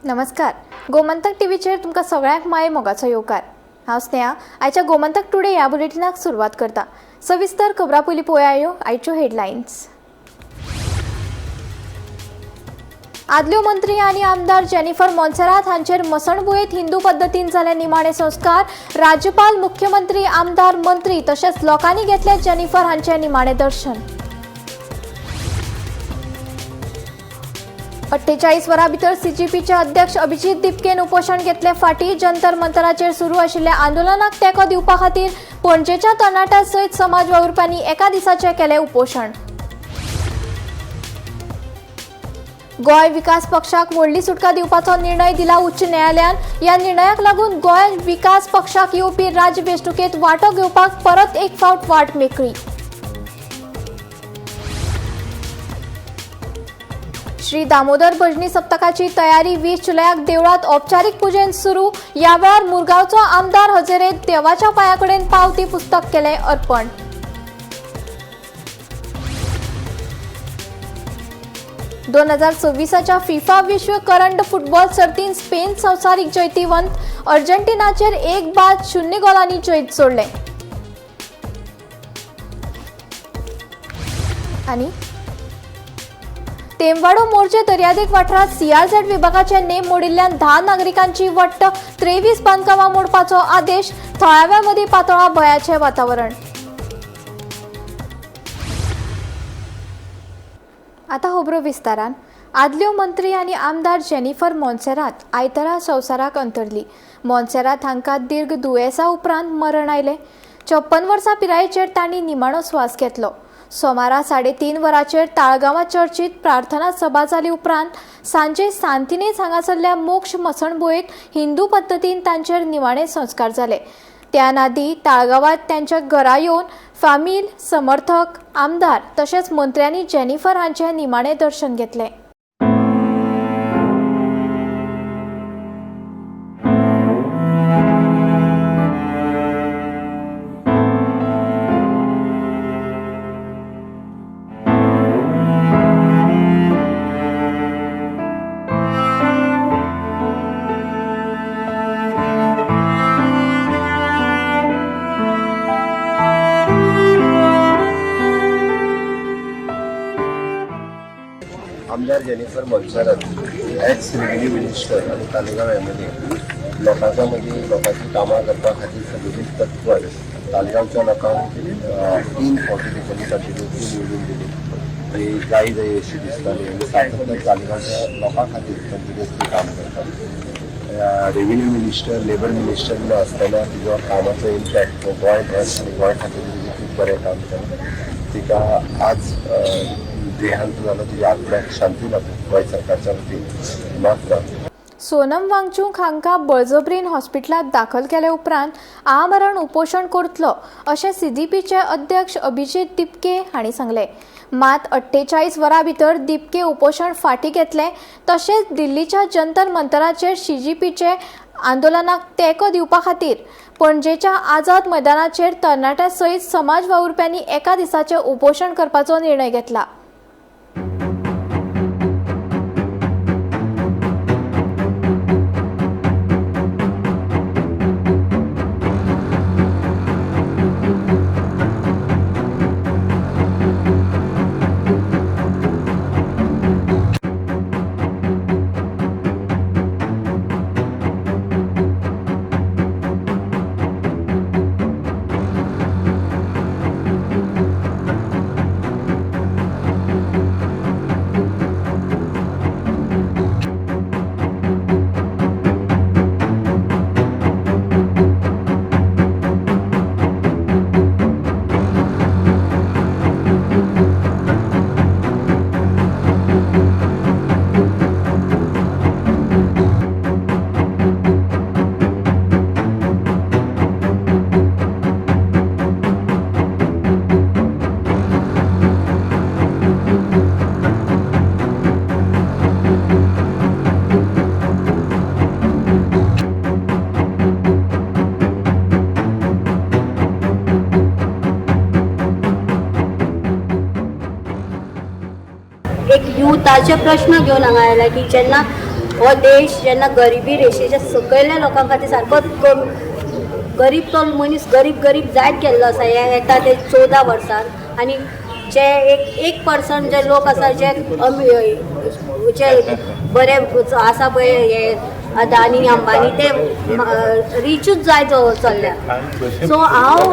नमस्कार, गोमंतक टीव्हीचेर तुमकां सगळ्यांक माये मोगाचो येवकार. हांव स्नेहा आयच्या गोमंतक टुडे ह्या बुलेटिनाक सुरवात करता. सविस्तर खबरां पयलीं पळोवया आयच्यो हेडलायन्स. आदल्यो मंत्री आनी आमदार जेनिफर मोन्सेरात हांचेर मसणभुंयेंत हिंदू पद्दतीन जाले निमाणे संस्कार. राज्यपाल, मुख्यमंत्री, आमदार, मंत्री तशेंच लोकांनी घेतले जेनिफर हांचे निमाणे दर्शन. 48 वरां भितर सीजीपीचे अध्यक्ष अभिजीत दिपकेन उपोशण घेतले फाटी. जंतर मंतराचेर सुरू आशिल्ल्या आंदोलनाक तेंको दिवपा खातीर पणजेच्या तरणाट्यां सयत समाज वावुरप्यांनी एका दिसाचें केलें उपोशण. गोंय विकास पक्षाक व्हडली सुटका दिवपाचो निर्णय दिला उच्च न्यायालयान. ह्या निर्णयाक लागून गोंय विकास पक्षाक येवपी राज्य वेंचणुकेंत वांटो घेवपाक परत एक फावट वाट मेकळी. श्री दामोदर भजनी सप्तकाची तयारी 20 जुलयाक देवळात औपचारीक पुजेन सुरू. ह्या वेळार मुरगांवचो आमदार हजेरेंत देवाच्या पांया कडेन पावती पुस्तक केलें अर्पण. 2026च्या फिफा विश्व करंड फुटबॉल सर्तीन स्पेन संवसारीक जैतिवंत. अर्जेंटिनाचेर 1-0 गोलांनी जैत जोडलें. आनी तेमवाडो मोर्चे दर्यादेग वाठारांत सीआरझेड विभागाचे नेम मोडिल्ल्यान 10 नागरिकांची वट्ट 23 बांदकामां मोडपाचो आदेश. थळाव्यां मदीं पातळ्ळां भंयाचें वातावरण. आतां खबरो विस्तारान. आदल्यो मंत्री आनी आमदार जेनिफर मोन्सेरात आयतारा संवसाराक अंतरली. मोन्सेरात हांकां दीर्घ दुयेंसा उपरांत मरण आयलें. 56 वर्सां पिरायेचेर तांणी निमाणो स्वास घेतलो. सोमारा 3:30 वरांचेर ताळगांवां चर्चीत प्रार्थना सभा जाली उपरांत सांजे सांतिनेज हांगासरल्या मोक्ष मसणभुंयेंत हिंदू पद्दतीन तांचेर निमाणे संस्कार जाले. त्या आदीं ताळगांवांत तांच्या घरा येवन फामील, समर्थक, आमदार तशेंच मंत्र्यांनी जेनिफर हांचें निमाणें दर्शन घेतलें. आमदार Jennifer Monserrate, ex revenue minister आनी तालिगांव एम.एल.ए. लोकांच्या मदीं लोकांची कामां करपा खातीर सगळीं तत्पर. तालिगांवच्या लोकांक 3 फावटी तेंच्यांनी कंटिन्युअसली निवडून दिली आनी जाय जाय अशी दिसताली आनी सातत्यान तालिगांवच्या लोकां खातीर कंटिन्युअसली काम करता. रेव्हेन्यू मिनिस्टर, लेबर मिनिस्टर म्हणून आसतना तिजो कामाचो इम्पॅक्ट गोंयभर आनी गोंय खातीर तिणें खूब बरें काम केलें. तिका आज देहांत जालो. तिच्या आत्म्याक शांती लाभूं गोंय सरकारच्या वतीन मात्र. सोनम वांगचूक हांकां बळजबरीन हॉस्पिटलांत दाखल केले उपरांत आमरण उपोशण करतलो अशें सीजीपीचे अध्यक्ष अभिजीत दिपके हांणी सांगलें. मात 48 वरां भितर दिपके उपोशण फाटीं घेतलें. तशेंच दिल्लीच्या जंतर मंतराचेर सीजीपीचे आंदोलनाक तेंको दिवपा खातीर पणजेच्या आझाद मैदानाचेर तरणाट्यां सयत समाज वावुरप्यांनी एका दिसाचें उपोशण करपाचो निर्णय घेतला. एक युथाचे प्रश्न घेवन हांगा आयला की जेन्ना हो देश जेन्ना गरिबी रेशेच्या सकयल्या लोकां खातीर सारको गरीब तो मनीस गरीब गरीब जायत गेल्लो आसा हे येता ते 14 वर्सान. आनी जे एक 1% जे लोक आसा जे जे बरे आसा पळय हे अदानी अंबानी ते रिचूच जायत चल्ल्या. सो हांव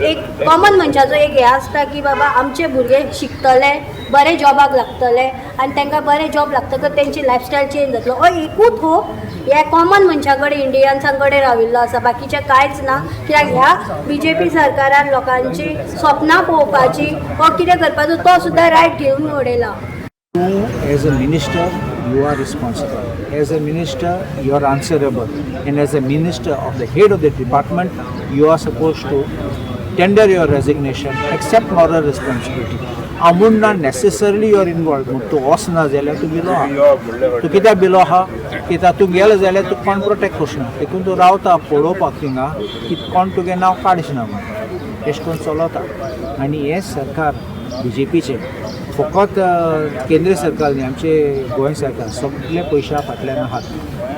एक कॉमन मनशाचो एक हें आसता की बाबा आमचे भुरगे शिकतले, बरे जॉबाक लागतले आनी तांकां बरे जॉब लागतकच तेंची लायफस्टायल चेंज जातलो. हो एकूच हो ह्या कॉमन मनशा कडेन इंडियन्सां कडेन राविल्लो आसा, बाकीचें कांयच ना. कित्याक ह्या बीजेपी सरकारान लोकांची स्वप्नां पळोवपाची हो कितें करपाचो तो सुद्दां रायट घेवन उडयला. As a minister, you are responsible. As a minister, you are answerable. And as a minister of the head of the department, you are supposed to tender your resignation, accept moral responsibility. Amun na necessarily you are involved. तूं वचना जाल्यार तूं below आहा. तूं कित्याक below आहा? कित्याक तूं गेलो जाल्यार तूं कोण प्रोटेक्ट करना. देखून तूं रावता पळोवपाक थिंगा की कोण तुगें नांव काडचना म्हूण. अशें करून चलता. आनी हें सरकार बीजेपीचें फकत केंद्र सरकार न्ही, आमचे गोंय सरकार सगळे पयशा फाटल्यान आहात.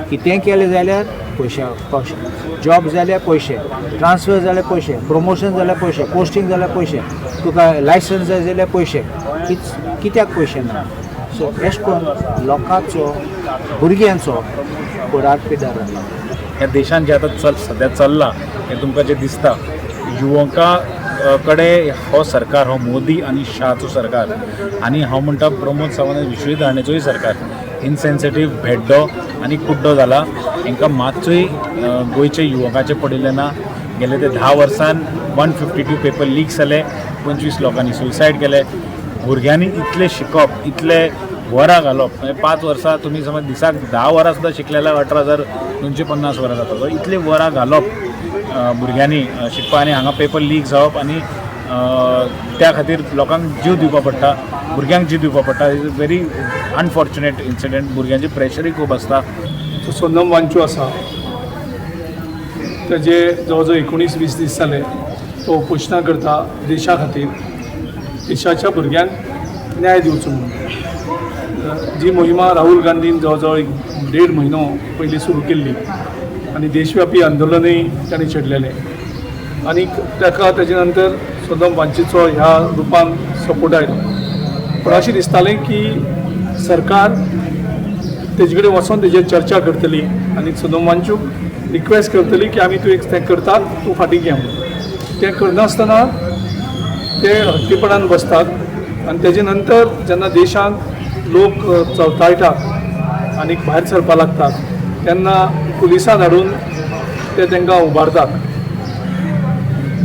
कितेंय केलें जाल्यार पयशा पयशे, जॉब जाल्यार पयशे, ट्रान्सफर जाल्यार पयशे, प्रमोशन जाल्यार पयशे, पोस्टींग जाल्यार पयशे, तुका लायसन्स जाय जाल्यार पयशे. कित्याक पयशे ना? सो अशें करून लोकांचो भुरग्यांचो फुडार पिड्ड्यार जाला. ह्या देशान जें आतां सद्या चल्लां हें तुमकां जें दिसता, युवकां कडे हो सरकार, हो मोदी आनी शाहचो सरकार, आनी हांव म्हणटा प्रमोद सावंत विश्वजीत राणेचोय सरकार इनसेन्सिटीव, भेड्डो आनी कुड्डो जाला. हांकां मातूय गोंयच्या युवकाचें पडिल्लें ना. गेले ते 10 वर्सान 152 पेपर लीक जाले, 25 लोकांनी सुसायड केले. भुरग्यांनी इतलें शिकप, इतले वरां घालप, म्हणजे 5 वर्सां तुमी समज दिसाक 10 वरां सुद्दां शिकले जाल्यार 18,250 वरां जाता. सो इतलीं वरां घालप भुरग्यांनी शिकपा, आनी हांगा पेपर लीक जावप आनी त्या खातीर लोकांक जीव दिवपा पडटा, भुरग्यांक जीव दिवपा पडटा. Is a very unfortunate incident. भुरग्यांचे प्रेशरूय खूब आसता. सोनम वांचू आसा ताजे जवळ जवळ 19-20 दीस जाले तो उपोशणां करता देशा खातीर, देशाच्या भुरग्यांक न्याय दिवचो म्हणून. जी मोहिमा राहुल गांधीन जवळ जवळ 1.5 म्हयनो पयलीं सुरू केल्ली आनी देशव्यापी आंदोलनूय ताणें छेडलेलें आनी ताका ताजे नंतर सोनम वांचूचो ह्या रुपान सपोर्ट आयलो. पूण अशें दिसतालें की सरकार तेजे कडेन वचोन तेजेर चर्चा करतली आनी सोनम वांचूक रिक्वेस्ट करतली की आमी तूं एक तें करतात, तूं फाटीं घे म्हणून. तें करनासतना ते हट्टीपणान बसतात आनी तेजे नंतर जेन्ना देशांत लोक चवताळटात आनी भायर सरपाक लागतात तेन्ना पुलिसां धाडून ते तांकां उबारतात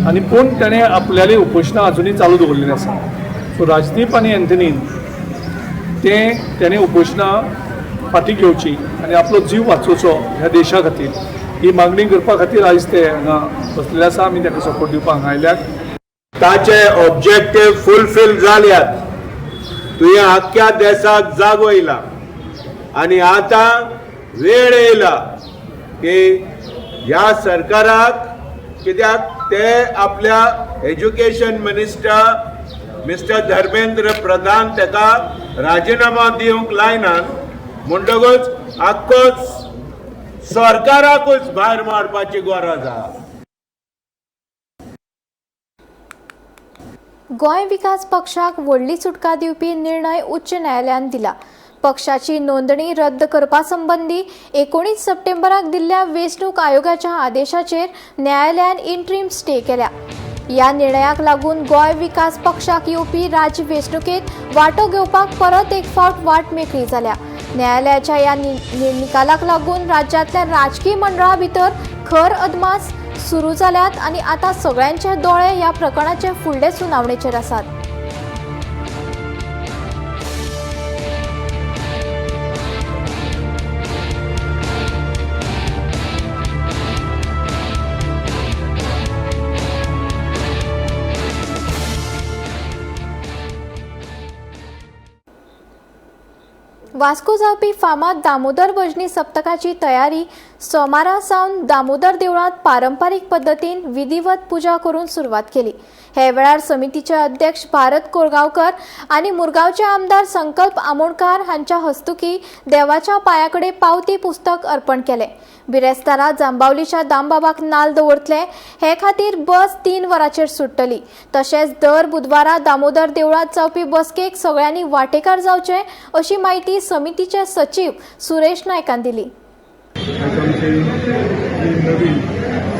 आनी पूण ताणें आपल्याली उपोशणां अजुनूय चालू दवरलेलीं आसा. सो राजदीप आनी एंथनीन तें ताणें उपोशणां फाटीं घेवची आनी आपलो जीव वाचोवचो ह्या देशा खातीर ही मागणी करपा खातीर आयज ते हांगा बसलेले आसा. आमी ताका सपोर्ट दिवपाक हांगा आयल्यात. ताचे ऑब्जेक्टीव फुलफील जाल्यात. तुवें आख्ख्या देशाक जागो येयला आनी आतां वेळ येयला की ह्या सरकाराक, कित्याक ते आपल्या education minister mister Dharmendra Pradhan ताका राजिनामा दिवंक लायनात, म्हणटकूच आख्खोच सरकाराकूच भायर मारपाची गरज आहा. गोंय विकास पक्षाक व्हडली सुटका दिवपी निर्णय उच्च न्यायालयान दिला. पक्षाची नोंदणी रद्द करपा संबंदी 19 सप्टेंबराक दिल्ल्या वेंचणूक आयोगाच्या आदेशाचेर न्यायालयान इंट्रीम स्टे केल्या. ह्या निर्णयाक लागून गोंय विकास पक्षाक येवपी राज्य वेंचणुकेंत वांटो घेवपाक परत एक फावट वाट मेकळी जाल्या. न्यायालयाच्या ह्या निकालाक लागून राज्यांतल्या राजकीय मंडळा भितर खर अदमास सुरू जाल्यात आनी आतां सगळ्यांचे दोळे ह्या प्रकरणाचे फुडले सुनावणेचेर आसात. वास्को जावपी फामाद दामोदर भजनी सप्तकाची तयारी सोमारा सावन दामोदर देवळांत पारंपारीक पद्दतीन विधिवत पुजा करून सुरवात केली. हे वेळार समितीचे अध्यक्ष भारत कोरगांवकर आनी मुरगांवचे आमदार संकल्प आमोणकार हांच्या हस्तुकी देवाच्या पांया कडेन पावती पुस्तक अर्पण केले. बिरेस्तारा जांबावलीच्या दामबाबाक नाल दवरतले हे खातीर बस 3 वरांचेर सुट्टली. तशेंच दर बुधवारा दामोदर देवळांत जावपी बसकेक सगळ्यांनी वांटेकार जावचे अशी म्हायती समितीचे सचीव सुरेश नायकान दिली. आमची नवीन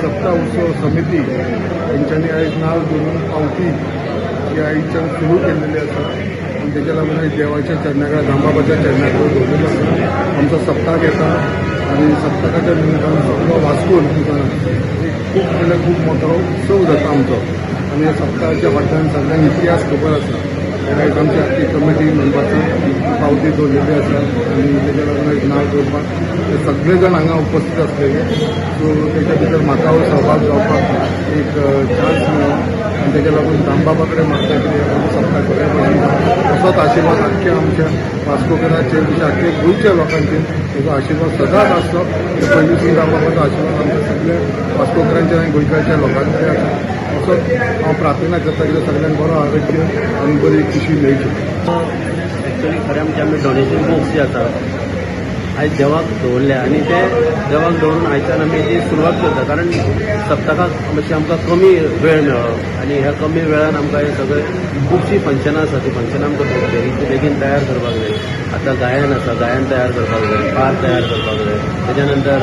सप्ता उत्सव समिती तेंच्यांनी आयज नाव दवरून पावती ही आयच्यान सुरू केल्लेली आसा आनी तेच्या लागून आयज देवाच्या चरणा कडेन दामबाबाच्या चरणा कडेन दवरलेलो आसा. आमचो सप्ताक येता आनी सप्तकाच्या निमतान सगळो वास्कोन एक खूब म्हणल्यार खूब मोठो उत्सव जाता आमचो आनी ह्या सप्तकाच्या फाटल्यान सगळ्यांक इतिहास खबर आसा. आयज आमची आख्खी कमिटी म्हणपाची पावती दवरलेली आसा आनी तेच्या लागून आयज नाव दवरपाक ते सगळे जाण हांगा उपस्थित आसलेले. सो तेच्या भितर म्हाका सहभाग जावपाक एक चान्स मेळ्ळो आनी तेच्या लागून दामबाबा कडेन मागता कितें सप्ताक बरें भशेन असोच आशिर्वाद आख्ख्या आमच्या वास्कोकराचेर तशें आख्खे गोंयच्या लोकांचेर तेजो आशिर्वाद सदांच आसलो. पयलींसून दामबाबाचो आशिर्वाद आमच्या सगळ्या वास्कोकरांचेर आनी गोंयकाराच्या लोकांचेर आसा. असोच हांव प्रार्थना करता की सगळ्यांक बरो आरोग्य आनी बरी खुशी मेळची. एक्चुअली खरें म्हणजे आमी डोनेशन बुक्स जे आसा आयज देवाक दवरल्या आनी ते देवाक दवरून आयच्यान आमी ती सुरवात करता, कारण सप्तकाक मातशें आमकां कमी वेळ मेळ्ळो आनी ह्या कमी वेळान आमकां हे सगळे खुबशीं फंक्शनां आसा, ती फंक्शनां आमकां बेगीन बेगीन तयार करपाक जाय. आतां गायन आसा, गायन तयार करपाक जाय, पार तयार करपाक जाय, तेच्या नंतर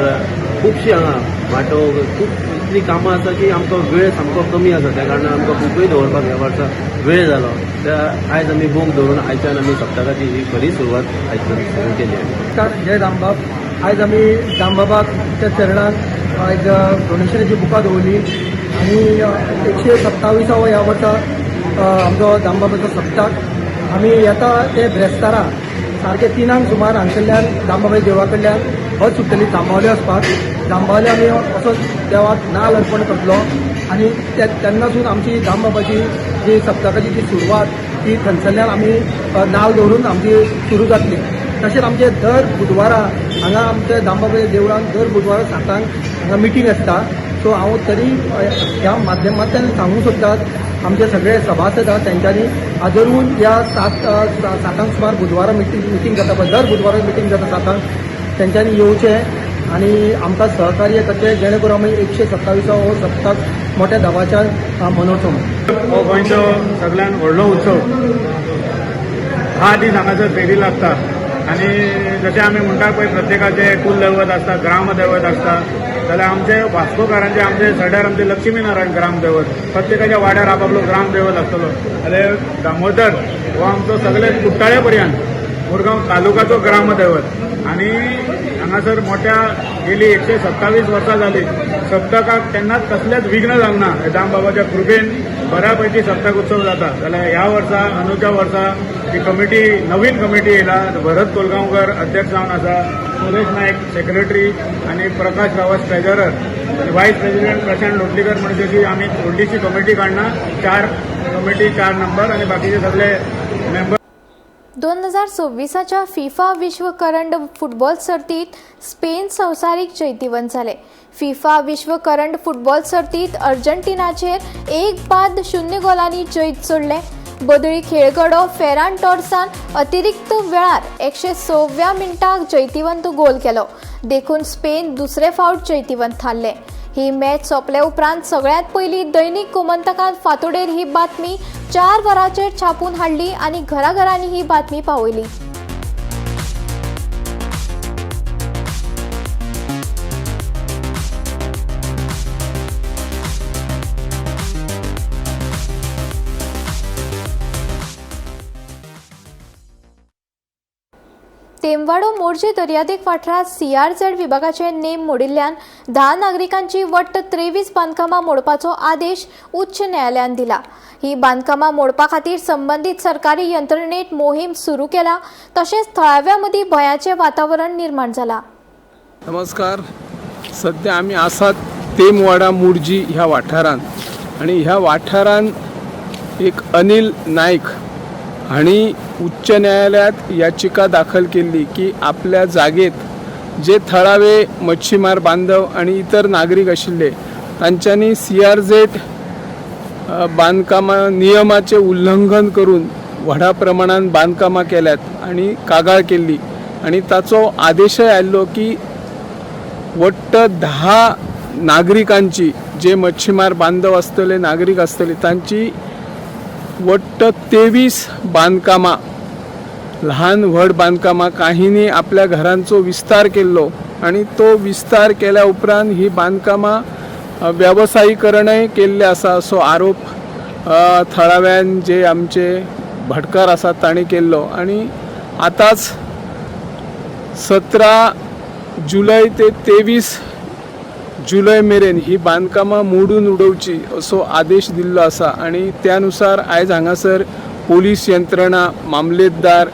खुबशीं हांगा माटो खूब इतलीं कामां आसा की आमकां वेळ सामको कमी आसा. त्या कारणान आमकां बुकूय दवरपाक ह्या वर्सा वेळ जालो. त्या आयज आमी बूक दवरून आयच्यान आमी सप्तकाची ही खरी सुरवात आयच्यान सुरू केली. नमस्कार, जय दामबाब. आयज आमी दामबाबाच्या चरणांत आयज डोनेशनाची बुकां दवरली आनी 127वो ह्या वर्सा आमचो दामबाबाचो सप्तक. आमी येता ते ब्रेस्तारा सारके 3 सुमार हांगसरल्यान दामबाबाच्या देवळा कडल्यान बस सुट्टली जांबावले वचपाक. जांबावले आमी असो देवाक नाल अर्पण करतलो आनी तेन्नासून आमची दामबाबाची जी सप्तकाची जी सुरवात ती थंयसरल्यान आमी नाल दवरून आमची सुरू जातली. तशेंच आमचे दर बुधवारा हांगा आमच्या दामबाबाच्या देवळान दर बुधवारा 7 हांगा मिटींग आसता. सो हांव तरी ह्या माध्यमांतल्यान सांगूंक सोदतात आमचे सगळे सभासद आहा तेंच्यांनी आदरून ह्या 7 सुमार बुधवारा मिटींग जाता, पळय दर बुधवारा मिटींग जाता 7, तेंच्यांनी येवचें आनी आमकां सहकार्य करचें जेणे करून आमी 127वो हो सप्तक मोठ्या दबाच्यान मनोवचो. हो गोंयचो सगळ्यात व्हडलो उत्सव. 10 दीस हांगासर फेरी लागता आनी जशें आमी म्हणटा पळय प्रत्येकाचे कुलदैवत आसता, ग्रामदैवत आसता, जाल्यार आमचे वास्कोकारांचे आमचे सड्यार आमचे लक्ष्मी नारायण ग्रामदैवत, प्रत्येकाच्या वाड्यार आपापलो ग्रामदैवत आसतलो. जाल्यार दामोदर हो आमचो सगळे कुट्टाळे पर्यंत मुरगांव तालुकाचो ग्रामदैवत आनी हांगासर मोठ्या गेली 127 वर्सां जाली सप्तकाक केन्नाच कसलेच विघ्न जावंक ना. दामबाबाच्या कृपेन बऱ्या पैकी सप्तक उत्सव जाता. जाल्यार ह्या वर्सा अंदूच्या वर्सा ही कमिटी नवीन कमिटी येयला. भरत कोलगांवकर अध्यक्ष जावन आसा, सुरेश नायक सेक्रेटरी आनी प्रकाश गांवस ट्रेजरर आनी वायस प्रेसिडेंट प्रशांत लोटलीकर. म्हणजे अशी आमी व्हडलीशी कमिटी काडना, 4 कमिटी 4 नंबर आनी बाकीचे सगळे मेंबर. 2026च्या फिफा विश्व करंड फुटबॉल सर्तीत स्पेन संवसारीक जैतिवंत जाले. फिफा विश्व करंड फुटबॉल सर्तीत अर्जेंटिनाचेर 1-0 गोलांनी जैत जोडलें. बदळी खेळगडो फेरान टॉर्सान अतिरिक्त वेळार 106व्या मिनटाक जैतिवंत गोल केलो, देखून स्पेन दुसरे फावट जैतिवंत थारलें. ही मॅच सोंपले उपरांत सगळ्यांत पयली दैनिक गोमंतकान फांतोडेर ही बातमी 4 वरांचेर छापून हाडली आनी घराघरांनी ही बातमी पावयली. तेमवाडो मोरजे दर्यादेग वाठारांत सीआरझेड विभागाचे नेम मोडिल्ल्यान 10 नागरिकांची वट्ट 23 बांदकामां मोडपाचो आदेश उच्च न्यायालयान दिला. ही बांदकामां मोडपा खातीर संबंदीत सरकारी यंत्रणेत मोहीम सुरू केला, तशेंच थळाव्या मदीं भंयाचें वातावरण निर्माण जाला. नमस्कार, सध्या आमी आसात तेमवाडा मोरजी ह्या वाठारांत आनी ह्या वाठारांत एक अनिल नायक हांणी उच्च न्यायालयात याचिका दाखल केल्ली की आपल्या जागेत जे थळावे मच्छीमार बांधव आनी इतर नागरीक आशिल्ले तांच्यांनी CRZ बांदकामां नियमाचें उल्लंघन करून व्हडा प्रमाणान बांदकामां केल्यात आनी कागाळ केल्ली आनी ताचो आदेशय आयिल्लो की वट्ट 10 नागरिकांची जे मच्छीमार बांधव आसतले नागरीक आसतले तांची वट्ट 23 बांदकामां ल्हान व्हड बांदकामां काहींनी आपल्या घरांचो विस्तार केल्लो आनी तो विस्तार केल्या उपरांत ही बांदकामां वेवसायीकरणय केल्लें आसा असो आरोप थळाव्यान जे आमचे भटकार आसात तांणी केल्लो. आनी आतांच 17 जुलय ते 23 जुलय मेरेन ही बांदकामां मोडून उडोवची असो आदेश दिल्लो आसा आनी त्या नुसार आयज हांगासर पोलीस यंत्रणा, मामलेतदार,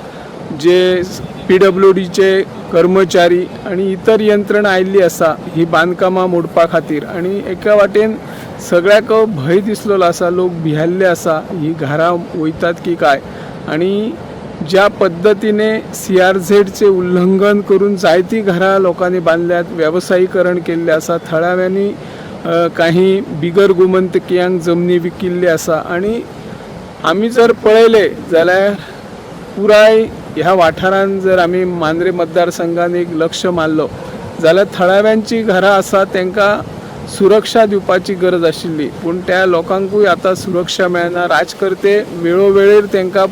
जे PWDचे कर्मचारी आनी इतर यंत्रणा आयिल्ली आसा ही बांदकामां मोडपा खातीर. आनी एका वाटेन सगळ्याक भंय दिसलेलो आसा, लोक भियेल्ले आसा ही घरां वयतात की काय. आनी ज्या पद्दतीने CRZचे उल्लंघन करून जायतीं घरां लोकांनी बांदल्यात, वेवसायीकरण केल्लें आसा, थळाव्यांनी काही बिगर गोमंतकियांक जमनी विकिल्ली आसा. आनी आमी जर पळयलें जाल्यार पुराय ह्या वाठारान जर आमी मांद्रे मतदारसंघान एक लक्ष मारलो जाल्यार थळाव्यांची घरां आसा तांकां सुरक्षा दिवपाची गरज आशिल्ली, पूण त्या लोकांकूय आतां सुरक्षा मेळना. राजकर्ते वेळोवेळेर तांकां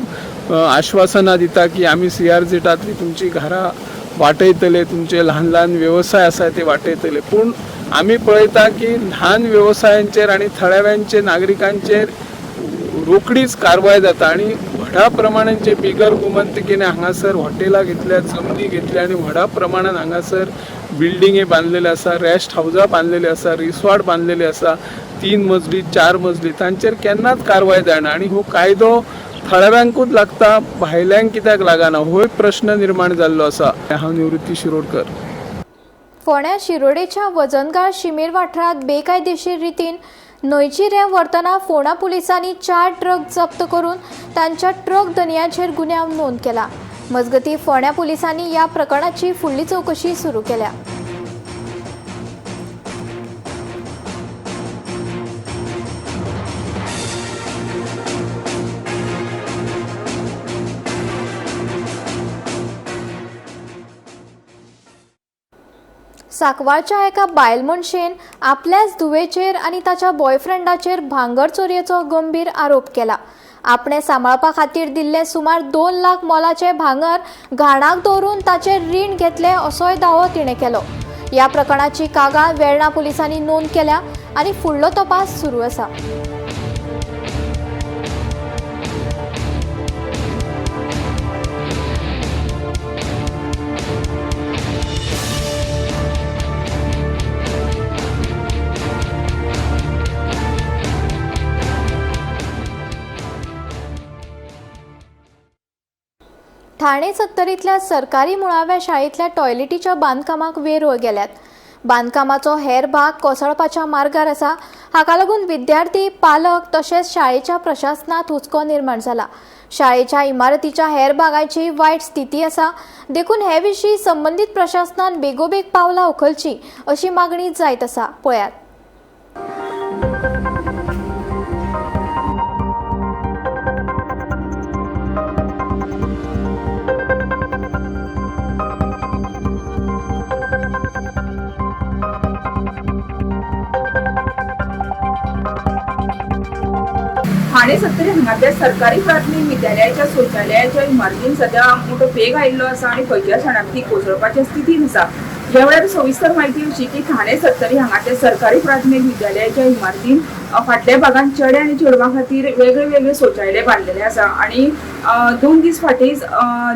आश्वासनां दिता की आमी CRZांतली तुमची घरां वाटयतले, तुमचे ल्हान ल्हान वेवसाय आसा ते वाटयतले, पूण आमी पळयता की ल्हान वेवसायांचेर आनी थळाव्यांचे नागरिकांचेर रोकडीच कारवाय जाता आनी व्हडा प्रमाणान जे बिगर गोमंतकीने हांगासर हॉटेलां घेतल्या, जमनी घेतल्या आनी व्हडा प्रमाणान हांगासर बिल्डिंगे बांदलेले आसा, रेस्ट हावजां बांदलेले आसा, रिसॉर्ट बांदलेले आसा, 3 मजली 4 मजली, तांचेर केन्नाच कारवाय जायना. आनी हो कायदो थळाव्यांकूच लागता, भायल्यांक कित्याक लागना होय प्रश्न निर्माण जाल्लो आसा. हांव निवृत्ती शिरोडकर. फोंड्या शिरोडेच्या वजनगाळ शिमेर वाठारांत बेकायदेशीर रितीन न्हंयची रेंव व्हरतना फोंडा पुलिसांनी 4 ट्रक जप्त करून तांच्या ट्रक धनयांचेर गुन्यांव नोंद केला. मजगतीं फोंड्या पुलिसांनी ह्या प्रकरणाची फुडली चवकशी सुरू केल्या. साकवाळच्या एका बायल मनशेन आपल्याच धुवेचेर आनी ताच्या बॉयफ्रेंडाचेर भांगर चोरयेचो गंभीर आरोप केला. आपणे सांबाळपा खातीर दिल्ले सुमार 2 लाख मोलाचे भांगर घाणाक दवरून ताचेर रीण घेतले असोय दावो तिणें केलो. ह्या प्रकरणाची कागाळ वेर्णा पुलिसांनी नोंद केल्या आनी फुडलो तपास सुरू आसा. ठाणे सत्तरींतल्या सरकारी मुळाव्या शाळेंतल्या टॉयलेटीच्या बांदकामाक वेरूळ गेल्यात. बांदकामाचो हेर भाग कोसळपाच्या मार्गार आसा. हाका लागून विद्यार्थी, पालक तशेंच शाळेच्या प्रशासनात हुस्को निर्माण जाला. शाळेच्या इमारतीच्या हेर भागाची वायट स्थिती आसा, देखून हे विशीं संबंदीत प्रशासनान बेगोबेग पावलां उखलची अशी मागणी जायत आसा. पळयात. ठाणे सत्तरी हांगातल्या सरकारी प्राथमीक विद्यालयाच्या शौचालयाच्या इमारतीन सद्या मोठो पेग आयिल्लो आसा आनी खंयच्या क्षणाक ती कोसळपाच्या स्थितीन आसा. ह्या वेळार सविस्तर म्हायती अशी की ठाणे सत्तरी हांगातल्या सरकारी प्राथमीक विद्यालयाच्या इमारतीन फाटल्या भागान चेडे आनी चेडवां खातीर वेगळे वेगळे शौचालय बांदलेले आसा आनी 2 दीस फाटीं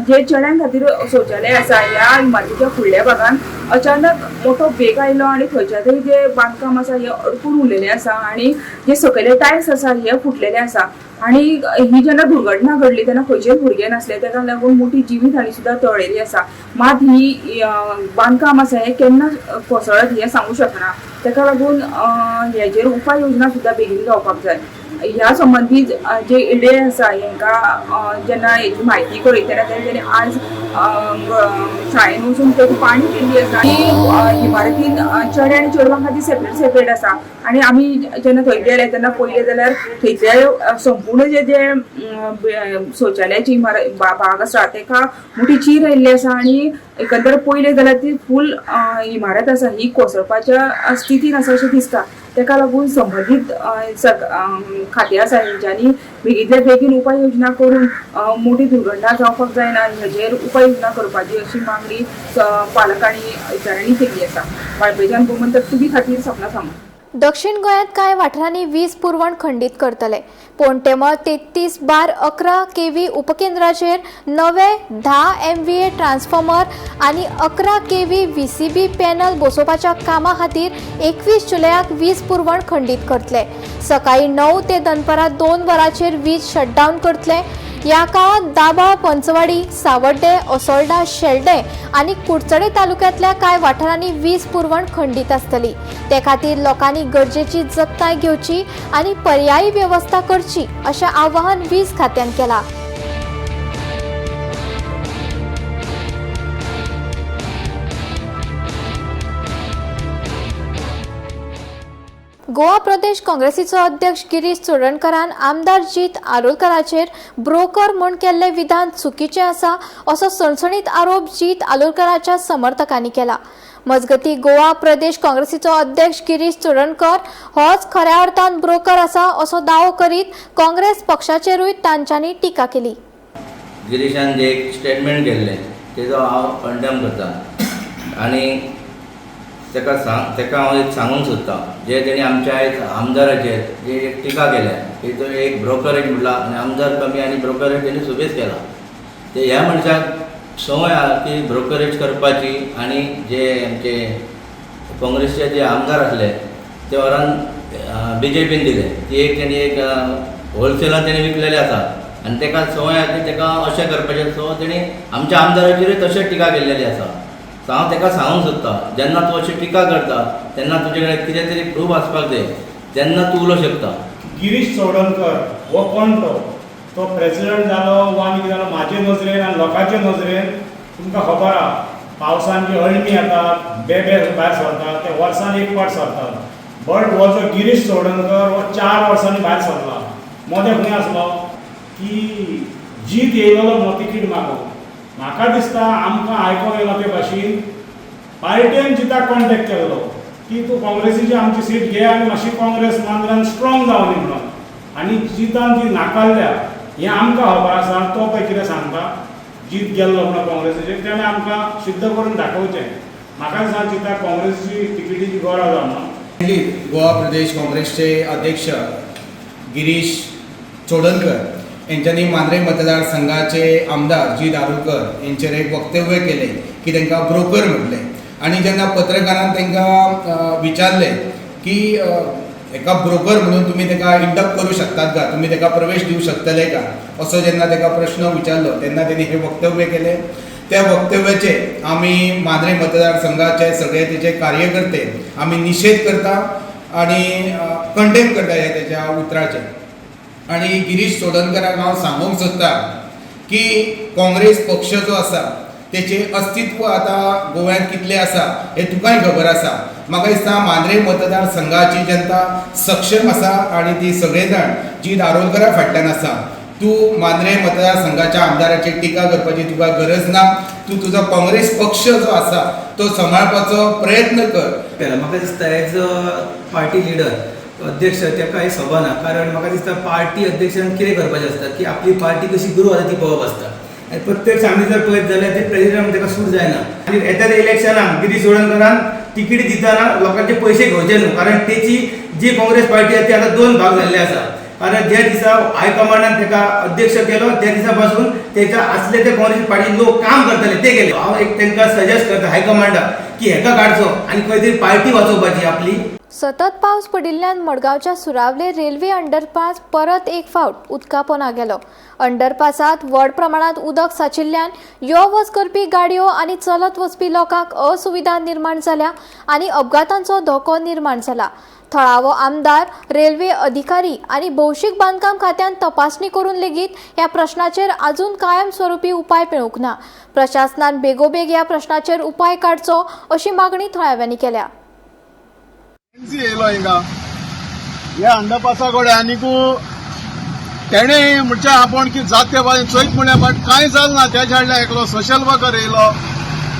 जे चेड्यां खातीर शौचालय आसा ह्या इमारतीच्या फुडल्या भागान अचानक मोठो बेग आयलो आनी खंयच्या तरी जे बांदकाम आसा हे अडकून उरलेले आसा आनी जे सकयले टायल्स आसा हे फुटलेले आसा आनी ही जेन्ना दुर्घटना घडली तेन्ना खंयचेय भुरगे नासले, ताका लागून मोठी जिवीत हानी सुद्दां टळलेली आसा. मात ही बांदकाम आसा हे केन्ना कोसळत हें सांगू शकना, ताका लागून हेजेर उपाय योजना सुद्दां बेगीन जावपाक जाय. ह्या संबंदी जे इडे आसा हेंकां जेन्ना हेजी म्हायती कळयली तेन्ना तेंच्यांनी आज शाळेन वचून ते पाणी केल्ली आसा. ही इमारतीन चेडे आनी चेडवां खातीर सेपरेट सेपरेट आसा आनी आमी जेन्ना थंय गेले तेन्ना पळयलें जाल्यार थंयसर संपूर्ण जे जे शौचालयाची इमारत भाग आसा तेका मोठी चीर आयिल्ली आसा आनी एकंदर पळयलें जाल्यार ती फूल इमारत आसा ही कोसळपाच्या स्थितीन आसा अशें दिसता. तेका लागून संबंदीत खातें आसा हेंच्यांनी बेगींतल्या बेगीन उपाय योजना करून मोठी दुर्घटना जावपाक जायना हेजेर उपाय योजना करपाची अशी मागणी पालकांनी अधिकाऱ्यांनी केल्ली आसा. वाळपयच्यान गोमंतक टीव्ही खातीर सपना सामंत. दक्षिण गोंयांत कांय वाठारांनी वीज पुरवण खंडीत करतले. पोंटेमळ 33/11 केव्ही उपकेंद्राचेर नवे 10 MVA transformer आनी 11 केव्ही VCB panel बसोवपाच्या कामा खातीर 21 जुलयाक वीज पुरवण खंडीत करतले. सकाळी 9 ते दनपरां 2 वरांचेर वीज शटडावन करतले. ह्या काळांत दाबाळ, पंचवाडी, सावड्डे, असोल्डा, शेल्डे आनी कुडचडे तालुक्यांतल्या कांय वाठारांनी वीज पुरवण खंडीत आसतली. ते खातीर लोकांनी गरजेची जतनाय घेवची आनी पर्यायी वेवस्था करची अशें आवाहन वीज खात्यान केलां. गोवा प्रदेश काँग्रेसीचो अध्यक्ष गिरीश चोडणकरान आमदार जीत आरोलकराचेर ब्रोकर म्हूण केल्लें विधान चुकीचें आसा असो सणसणीत आरोप जीत आरोलकराच्या समर्थकांनी केला. मजगती गोवा प्रदेश काँग्रेसीचो अध्यक्ष गिरीश चोडणकर होच खऱ्या अर्थान ब्रोकर आसा असो दावो करीत काँग्रेस पक्षाचेरूय तांच्यांनी टिका केली. गिरीशान जे एक स्टेटमेंट केल्लें तेजो हांव कंडेम करता आनी ताका ताका हांव एक सांगूंक सोदतां जे तेणी आमच्या आयज आमदाराचेर जे एक टिका केल्या की तो एक ब्रोकरेज म्हणला आनी आमदार कमी आनी ब्रोकरेज तेणी सुबेज केला. ते ह्या मनशाक संवय आहा की ब्रोकरेज करपाची आनी जे आमचे काँग्रेसचे जे आमदार आसले ते व्हरून बीजेपीन दिले ती एक तेणी एक होलसेलान तेणी विकलेले आसा आनी ताका संवय आहा की ताका अशें करपाचें. सो तेणी आमच्या आमदाराचेरूय तशें टिका केल्लेली आसा. सो हांव ताका सांगूंक सोदतां जेन्ना तूं अशी टिका करता तेन्ना तुजे कडेन कितें तरी प्रूफ आसपाक जाय तेन्ना तूं उलोवंक शकता. गिरीश चोडणकर हो कोण तो प्रेसिडेंट जालो वा आनी कितें जालो म्हाजे नजरेन आनी लोकांचे नजरेन तुमकां खबर आहा पावसान जी अळमी येतात बेबे भायर सरतात ते वर्सान एक फावट सरतात. बट हो जो गिरीश चोडणकर हो 4 वर्सांनी भायर सरला. मदें खंय आसलो की जीत येयलो म्हूण तिकीट मागो. म्हाका दिसता आमकां आयकोंक येयलां ते भाशेन पार्टेन जिताक कॉन्टेक्ट केल्लो की तूं काँग्रेसीची आमची सीट घे आनी मातशी काँग्रेस मांद्र्यान स्ट्रॉंग जावनी म्हणून आनी जितान ती नाकारल्या हें आमकां खबर आसा. तो पळय कितें सांगता जीत गेल्लो म्हणून काँग्रेसीचेर तेणें आमकां सिद्ध करून दाखोवचें. म्हाका दिसता जिताक काँग्रेसीची तिकेटीची गरज आसा म्हणून. गोवा प्रदेश काँग्रेसचे अध्यक्ष गिरीश चोडणकर यांच्यानी मांद्रे मतदारसंघाचे आमदार जीत आरोलकर यांचेर एक वक्तव्य केलें की तांकां ब्रोकर म्हटलें आनी जेन्ना पत्रकारान तांकां विचारलें की एका ब्रोकर म्हणून तुमी ताका इंडक्ट करूं शकतात का, तुमी ताका प्रवेश दिवं शकतले का असो जेन्ना ताका प्रश्न विचारलो तेन्ना तेणी हें वक्तव्य केलें. त्या वक्तव्याचे आमी मांद्रे मतदारसंघाचे सगळे तेचे कार्यकर्ते आमी निशेध करता आनी कंडेम करता ह्या तेच्या उतराचेर. आनी गिरीश चोडणकराक हांव सांगूंक सोदतां की काँग्रेस पक्ष जो आसा तेचें अस्तित्व आतां गोव्यांत कितलें आसा हें तुकाय खबर आसा. म्हाका दिसता मांद्रे मतदारसंघाची जनता सक्षम आसा आनी ती सगळे जाण जीत आरोलकरा फाटल्यान आसा. तूं मांद्रे मतदारसंघाच्या आमदाराचेर टिका करपाची तुका गरज ना. तूं तुजो काँग्रेस पक्ष जो आसा तो सांबाळपाचो प्रयत्न कर. म्हाका दिसता एज अ पार्टी लिडर अध्यक्ष ताका हें सोबना. कारण म्हाका दिसता पार्टी अध्यक्षान कितें करपाचें आसता की आपली पार्टी कशी ग्रो जाता ती पळोवप आसता. आनी प्रत्यक्ष आमी जर पळयत जाल्यार ते प्रेजिडेंट ताका सूट जायना. आनी येता त्या इलेक्शनाक गिरीश चोडणकरान तिकेटी दितना लोकांचे पयशे घेवचे न्हू, कारण तेची जी काँग्रेस पार्टी आसा ती आतां 2 भाग जाल्ले आसा. कारण ज्या दिसा हायकमांडान ताका अध्यक्ष केलो त्या दिसा पासून तेच्या आसले ते काँग्रेस पार्टी लोक काम करतले ते गेले. हांव एक तांकां सजेस्ट करता हायकमांडाक की हेका काडचो आनी खंय तरी पार्टी वाचोवपाची आपली. सतत पावस पडिल्ल्यान मडगांवच्या सुरावले रेल्वे अंडरपास परत एक फावट उदका पोना गेलो. अंडरपासात व्हड प्रमाणात उदक साचिल्ल्यान यो वच करपी गाडयो आनी चलत वचपी लोकांक असुविधा निर्माण जाल्या आनी अपघातांचो धोको निर्माण जाला. थळावो आमदार, रेल्वे अधिकारी आनी भौशीक बांदकाम खात्यान तपासणी करून लेगीत ह्या प्रश्नाचेर अजून कायमस्वरूपी उपाय मेळूंक ना. प्रशासनान बेगोबेग ह्या प्रश्नाचेर उपाय काडचो अशी मागणी थळाव्यांनी केल्या. एनसी येयलो हिंगा ह्या अंडरपासा कडेन आनीकू तेणें म्हणजे आपूण की जात ते भाशेन चोयत म्हणलें, बट कांय जालें ना. तेज्या हाडल्या एकलो सोशल वर्कर येयलो,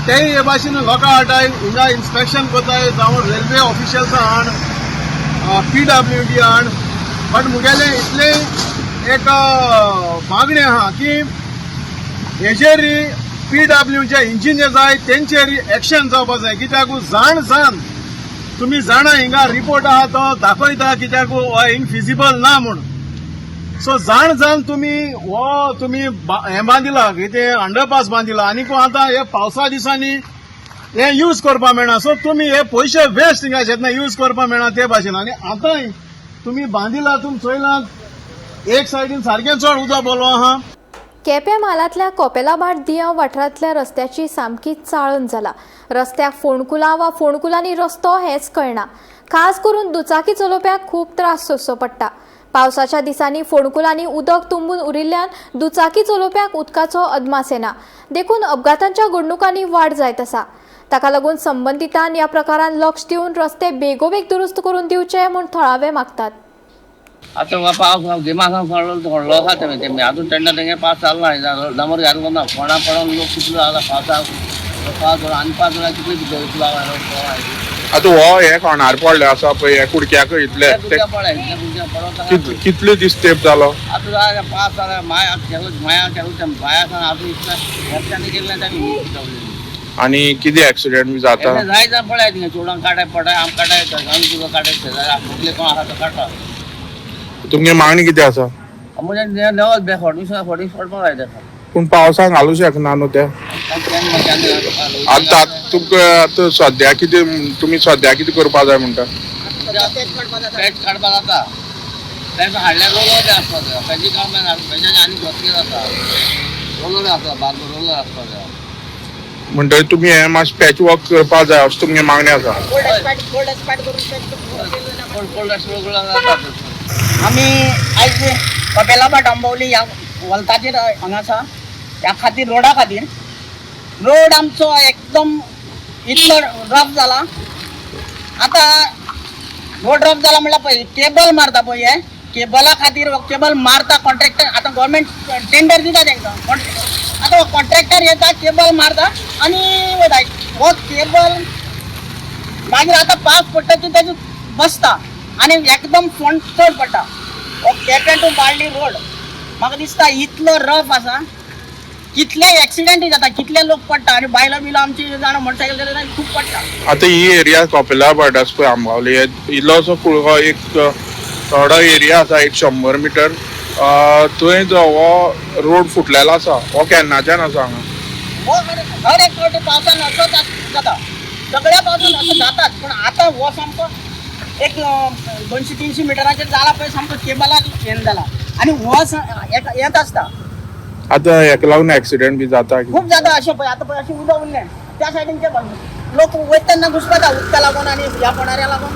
तेय हे भाशेन लोकां हाडाय हिंगा इन्स्पेक्शन करताय, जावं रेल्वे ऑफिशियल्सां हाड, PWD हाड. बट मुगेलें इतलें एक मागणें आहा की हेजेर PW जे इंजिनियर जाय तेंचेर एक्शन जावपा जाय. कित्याक जाण जाण तुमी जाणा हिंगा रिपोर्ट आहा तो दाखयता कित्याक हिंग फिजिबल ना म्हूण. सो जाण जाण तुमी हो तुमी हें बांदिला कितें अंडरपास बांदिला आनीक आतां हे पावसा दिसांनी हे यूज करपा मेळना. सो तुमी हे पयशे वेस्ट हिंगा शेतना यूज करपा मेळना ते भाशेन. आनी आतांय तुमी बांदिला, तुमी चोयला एक सायडीन सारकें चड उदक बोलो आहा. केपें म्हालांतल्या कोपेलाभाट दियांव वाठारांतल्या रस्त्याची सामकी चाळण जाला. रस्त्याक फोंडकुलां वा फोंडकुलांनी रस्तो हेंच कळना. खास करून दुचाकी चलोवप्यांक खूब त्रास सोंसचो पडटा. पावसाच्या दिसांनी फोंडकुलांनी उदक तुंबून उरिल्ल्यान दुचाकी चलोवप्यांक उदकाचो अदमास येना, देखून अपघातांच्या घडणुकांनी वाड जायत आसा. ताका लागून संबंदितान ह्या प्रकारान लक्ष दिवन रस्ते बेगोबेग दुरुस्त करून दिवचे म्हूण थळावे मागतात. आतां पावस गिमा व्हडलो आसा तेमी आजून तेन्ना तेंगे पावस चालू डांबर घातलो ना. फोंडा पडोन लोक कितलो जाला पावसाक, 5 वरां आनी 5 वरां कितले आतां हो हे कोणार पडले आसा पळय, हे कुडक्याक इतले कितले दीस तेप जालो आतां 5 वरां माया माया माया आतां इतले केल्ले. आनी कितें एक्सिडेंट बी जाता जाय जाण पळय थिंगा चोडांक काडाय पडाय, आम काडाय तुका काडाय शेजारी कोण आसा तो काडटा. तुमगे मागणी कितें आसा? म्हणजे लेवल बे 40 पडपाक जाय तेका. पूण पावसाक घालूं शकना न्हू ते. आतां तुमकां आतां सद्या कितें तुमी सद्या कितें करपा जाय म्हणटा? पॅच काडपा जाता, तेंका हाडल्यार रोलर बी आसपा जाय. पॅची काडपा पॅचाचे आनी घोतकेर आसा, रोलर आसता, बारको रोलर आसपा जाय. म्हणटकीर तुमी हें मातशें पॅच वर्क करपा जाय अशें तुमगे मागणी आसा? आमी आयज कपेलाभाट आंबोवली ह्या वल्ताचेर हांगा आसा. ह्या खातीर रोडा खातीर रोड आमचो एकदम इतलो रफ जाला. आतां रोड रफ जाला म्हणल्यार पळय केबल मारता पळय, हे केबला खातीर केबल मारता कॉन्ट्रॅक्टर. आतां गव्हर्मेंट टेंडर दिता तांकां, आतां कॉन्ट्रॅक्टर येता केबल मारता आनी वता. हो केबल मागीर आतां पावस पडटा ती तेजे बसता आनी एकदम फोंड चड पडटा. हो केपें टू बाळ्ळी रोड म्हाका दिसता इतलो रफ आसा, कितले एक्सिडेंट जाता, कितले लोक पडटा आनी बायलां बिलां आमची जाणां मोटरसायकल चलयता खूब पडटा. आतां ही एरिया कपेलाभाट आसा पळय आंबावली, इल्लोसो कुळगो एक थोडो एरिया आसा, एक 100 मिटर थंय जो हो रोड फुटलेलो आसा, हो केन्नाच्यान आसा हांगा? हो हर एक फावटी पावसान असोच जाता, सगळ्या पावसान असो जातात. पूण आतां हो सामको एक 200-300 मिटराचेर जाला पळय, सामको केबलाक हें जाला आनी हो येत आसता. आतां हेका लागून एक्सिडेंट बी जाता खूब जाता अशें पळय. आतां पळय अशें उदक उरलें त्या सायडीन केबल लोक वयता तेन्ना घुसपता उदका लागून आनी ह्या फोंडाऱ्या लागून,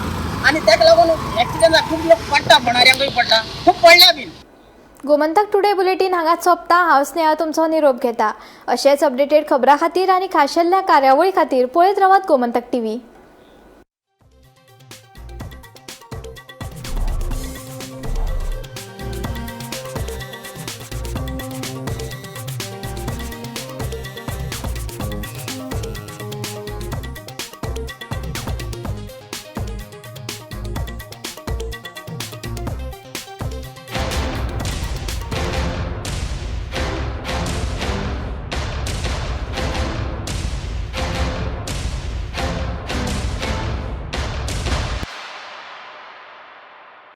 आनी तेका लागून एक्सिडेंट खूब लोक पडटा, फोंडाऱ्यांकूय पडटा, खूब पडल्या बीन. गोमंतक टुडे बुलेटीन हांगाच सोंपता. हांव स्नेहा तुमचो निरोप घेता. अशेंच अपडेटेड खबरां खातीर आनी खाशेल्ल्या कार्यावळी खातीर पळयत रावात गोमंतक टीव्ही.